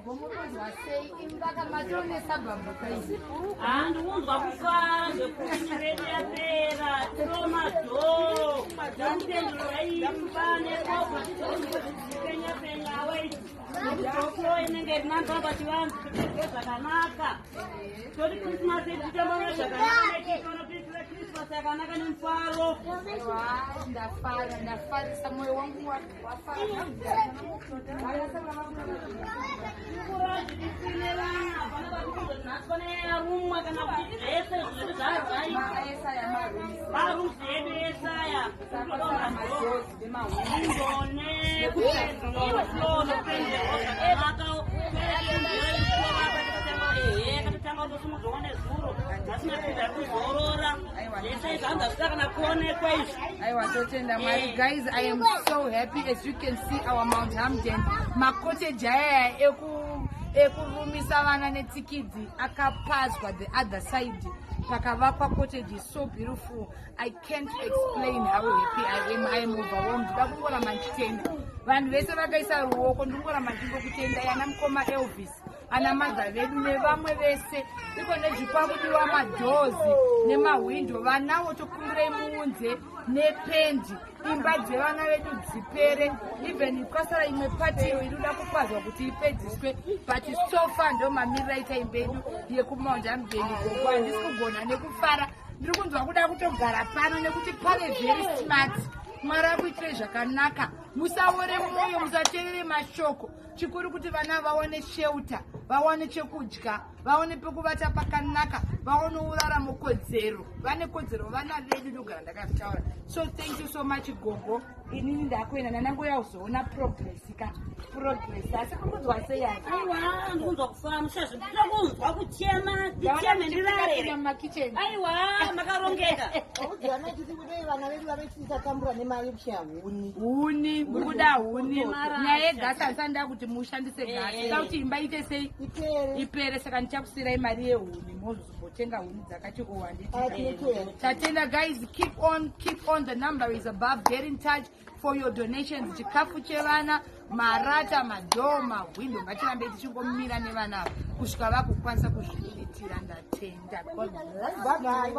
Gogo, muri sei? Imba kamationesa bambo kai. Handikunzwa kufara zvekuti redu yapera, tiro madoor nemupendero weimba nekopo penya penya await nekudzoflo inenge iri namba pachivanze topedze zvakanaka. Toti Christmas yedu tichambana zvakanaka nechitono Christmas yakanaka nemufaro. Aiwa, ndafara, ndafarisa, mwoyo wangu wafara. Kuradzikisine vana pana vari nhasi pane yarumwa kana kuti zvese zvedu zvazai. Maesaya marooms. Marooms edu esaya. Madoors nemahwindo. Indone floor nokupenderwa zvakanaka. Ehe, katotanga kutosimudzwawo nezuro, nhasi mapinda kuzorora, zvese izvi hanzi hazvisa kana kuonekwa izvi. Aiwa, totenda Mwari. Guys, I am so happy. As you can see, our Mount Hampden macottage aya ekurumisa vana netsikidzi akapazwa. The other side pakavakwa cottage is so beautiful. I can't explain how happy I am. I am overwhelmed. Ndoda kungoramba ndichitenda vanhu vese vakaisa ruoko. Ndingoramba ndichingokutendai, ana mukoma Elvis, ana madha vedu nevamwe vese. Iko nezvikwakudiwa madoors nemahwindo, vanawo tokumbirai muunze nependi, imba dzevana vedu dzipere. Even kwasara imwe patio iri kuda kupazwa kuti ipedziswe, but so far ndo mamiriro aita imba yedu yekuMount Hampden. Gogo, handisi kugona nekufara, ndiri kunzwa kuda kutogara pano nekuti pave very smart. Mwari akuitirei zvakanaka. Musaore mwoyo, musateerere mashoko. Chikuru kuti vana vawane shelter, vawane chekudya, vaone pekuvata pakanaka, vaone uraramo. Kodzero, vane kodzero vana vedu, ndogara ndakazvitaura. So thank you so much, gogo. Inini ndakuenda nanangoya kuzoona progress ka progress. Asi kukunzwa sei ani? Aiwa, ndikunzwa kufara mushazvo, ndinoda kunzwa kuchema, ndicheme ndirarere. Mumakicheni. Aiwa, makarongeka. Udzana titi kudai vana vedu vanotisatambura nemari yekushaya huni. Huni, mukuda huni. Nemarasha. Nyaya yegasi handisanda kuti mushandise gasi. Da kuti imba ite sei? Ipere. Ipere. Saka ndichakusiyirai mari yehuni, mozozombotenga huni dzakati owanditi. Ah, tinotenda. Tatenda, guys. Keep on, keep on. The number is above. Get in touch for your donations. Chikafu chevana, marata, madoor, mahwindo, ngatirambe tichingomira nevana ava kusvika vakukwanisa kuzviitira. Ndatenda. God bless. Bye bye.